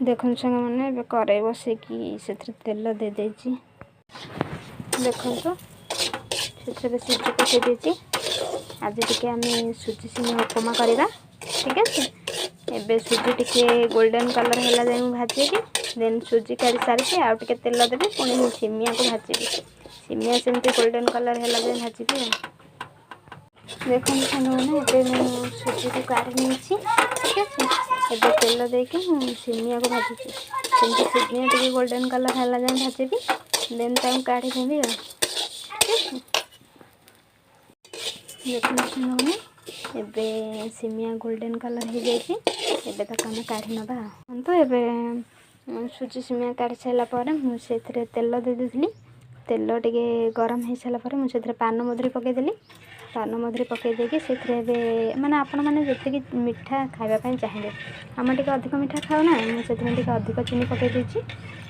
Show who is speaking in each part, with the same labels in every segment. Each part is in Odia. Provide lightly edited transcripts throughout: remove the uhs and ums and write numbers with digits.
Speaker 1: ଦେଖନ୍ତୁ ସାଙ୍ଗମାନେ, ଏବେ କରେଇ ବସେଇକି ସେଥିରେ ତେଲ ଦେଇଦେଇଛି। ଦେଖନ୍ତୁ, ସେଥିରେ ଏବେ ସୁଜି ପକାଇ ଦେଇଛି। ଆଜି ଟିକେ ଆମେ ସୁଜି ସିମେଇ ଉପମା କରିବା, ଠିକ୍ ଅଛି? ଏବେ ସୁଜି ଟିକେ ଗୋଲ୍ଡେନ୍ କଲର୍ ହେଲା ଯାଏ ମୁଁ ଭାଜିବି। ଦେନ୍ ସୁଜି କାଢ଼ି ସାରିକି ଆଉ ଟିକେ ତେଲ ଦେବି, ପୁଣି ମୁଁ ସିମିଆକୁ ଭାଜିବି। ସିମିଆ ସେମିତି ଗୋଲ୍ଡେନ୍ କଲର୍ ହେଲା ଯାଏ ଭାଜିବି। ଆଉ ଦେଖନ୍ତୁ ସାଙ୍ଗମାନେ, ଏବେ ମୁଁ ସୁଜିକୁ କାଢ଼ି ନେଇଛି, ଠିକ୍ ଅଛି? ଏବେ ତେଲ ଦେଇକି ମୁଁ ସିମିଆକୁ ଭାଜୁଛି। ସେମିତି ସିମିଆ ଟିକେ ଗୋଲ୍ଡେନ୍ କଲର୍ ହେଲା ଯାଏଁ ଭାଜିବି, ଦେନ୍ ତାକୁ କାଢ଼ିଦେବି ଆଉ, ଠିକ୍ ଅଛି? ଦେଖନ୍ତୁ ସାଙ୍ଗମାନେ, ଏବେ ସିମିଆ ଗୋଲ୍ଡେନ୍ କଲର୍ ହେଇଯାଇଛି। ଏବେ ତାକୁ ଆମେ କାଢ଼ି ନେବା। ଦେଖନ୍ତୁ, ଏବେ ସୁଜି ସିମିଆ କାଢ଼ି ସାରିଲା ପରେ ମୁଁ ସେଥିରେ ତେଲ ଦେଇ ଦେଇଥିଲି। ତେଲ ଟିକେ ଗରମ ହେଇସାରିଲା ପରେ ମୁଁ ସେଥିରେ ପାନ ମଧୁରୀ ପକାଇଦେଲି। ପାନ ମଧୁରୀ ପକାଇ ଦେଇକି ସେଥିରେ ଏବେ ମାନେ ଆପଣମାନେ ଯେତିକି ମିଠା ଖାଇବା ପାଇଁ ଚାହିଁବେ। ଆମେ ଟିକେ ଅଧିକ ମିଠା ଖାଉ ନା, ମୁଁ ସେଥିପାଇଁ ଟିକେ ଅଧିକ ଚିନି ପକାଇ ଦେଇଛି।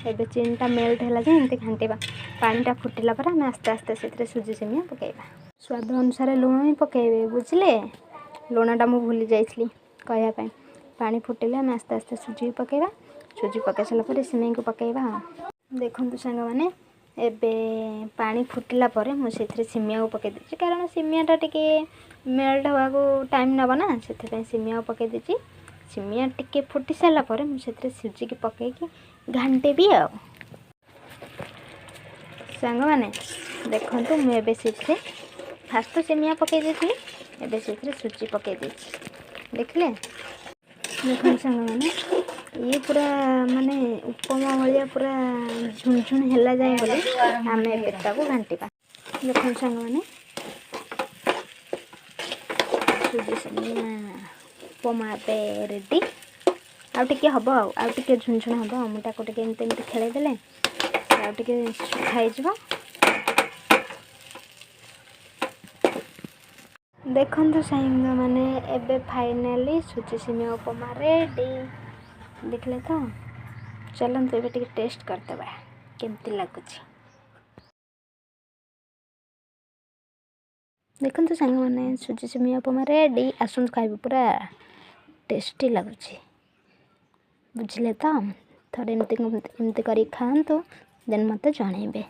Speaker 1: ଏବେ ଚିନିଟା ମେଲ୍ଟ ହେଲା ଯାଏ ଏମିତି ଘାଣ୍ଟିବା। ପାଣିଟା ଫୁଟିଲା ପରେ ଆମେ ଆସ୍ତେ ଆସ୍ତେ ସେଥିରେ ସୁଜି ସିମିଆ ପକାଇବା। ସ୍ୱାଦ ଅନୁସାରେ ଲୁଣ ହିଁ ପକାଇବେ, ବୁଝିଲେ? ଲୁଣଟା ମୁଁ ଭୁଲି ଯାଇଥିଲି କହିବା ପାଇଁ। ପାଣି ଫୁଟିଲେ ଆମେ ଆସ୍ତେ ଆସ୍ତେ ସୁଜି ପକାଇବା। ସୁଜି ପକାଇ ସାରିଲା ପରେ ସିମେଇକୁ ପକାଇବା। ଆଉ ଦେଖନ୍ତୁ ସାଙ୍ଗମାନେ, ଏବେ ପାଣି ଫୁଟିଲା ପରେ ମୁଁ ସେଥିରେ ସିମିଆକୁ ପକାଇ ଦେଇଛି, କାରଣ ସିମିଆଟା ଟିକେ ମେଲ୍ଟ ହେବାକୁ ଟାଇମ୍ ନେବ ନା, ସେଥିପାଇଁ ସିମିଆକୁ ପକାଇ ଦେଇଛି। ସିମିଆ ଟିକେ ଫୁଟି ସାରିଲା ପରେ ମୁଁ ସେଥିରେ ସୁଜିକି ପକାଇକି ଘାଣ୍ଟିବି। ଆଉ ସାଙ୍ଗମାନେ ଦେଖନ୍ତୁ, ମୁଁ ଏବେ ସେଥିରେ ଫାଷ୍ଟ ତ ସିମିଆ ପକାଇ ଦେଇଥିଲି, ଏବେ ସେଥିରେ ସୁଜି ପକାଇ ଦେଇଛି, ଦେଖିଲେ? ଦେଖନ୍ତୁ ସାଙ୍ଗମାନେ, ଇଏ ପୁରା ମାନେ ଉପମା ଭଳିଆ ପୁରା ଝୁଣଝୁଣ ହେଲା ଯାଏ ବୋଲି ଆମେ ଏବେ ତାକୁ ଘାଣ୍ଟିବା। ଦେଖନ୍ତୁ ସାଙ୍ଗମାନେ, ସୁଜି ସିମିଆ ଉପମା ଏବେ ରେଡ଼ି। ଆଉ ଟିକେ ହେବ, ଆଉ ଟିକେ ଝୁଣଝୁଣ ହେବ। ଆଉ ମୁଁ ତାକୁ ଟିକେ ଏମିତି ଏମିତି ଖେଳେଇ ଦେଲେ ଆଉ ଟିକେ ଶୁଖା ହେଇଯିବ। ଦେଖନ୍ତୁ ସାଙ୍ଗମାନେ, ଏବେ ଫାଇନାଲି ସୁଜି ସିମିଆ ଉପମା ରେଡ଼ି, ଦେଖିଲେ ତ? ଚାଲନ୍ତୁ, ଏବେ ଟିକେ ଟେଷ୍ଟ କରିଦେବା କେମିତି ଲାଗୁଛି। ଦେଖନ୍ତୁ ସାଙ୍ଗମାନେ, ସୁଜି ସିମିଆ ଉପମା ରେଡ଼ି। ଆସନ୍ତୁ ଖାଇବୁ, ପୁରା ଟେଷ୍ଟି ଲାଗୁଛି, ବୁଝିଲେ ତ? ଥରେ ଏମିତି ଏମିତି କରିକି ଖାଆନ୍ତୁ, ଦେନ୍ ମୋତେ ଜଣେଇବେ।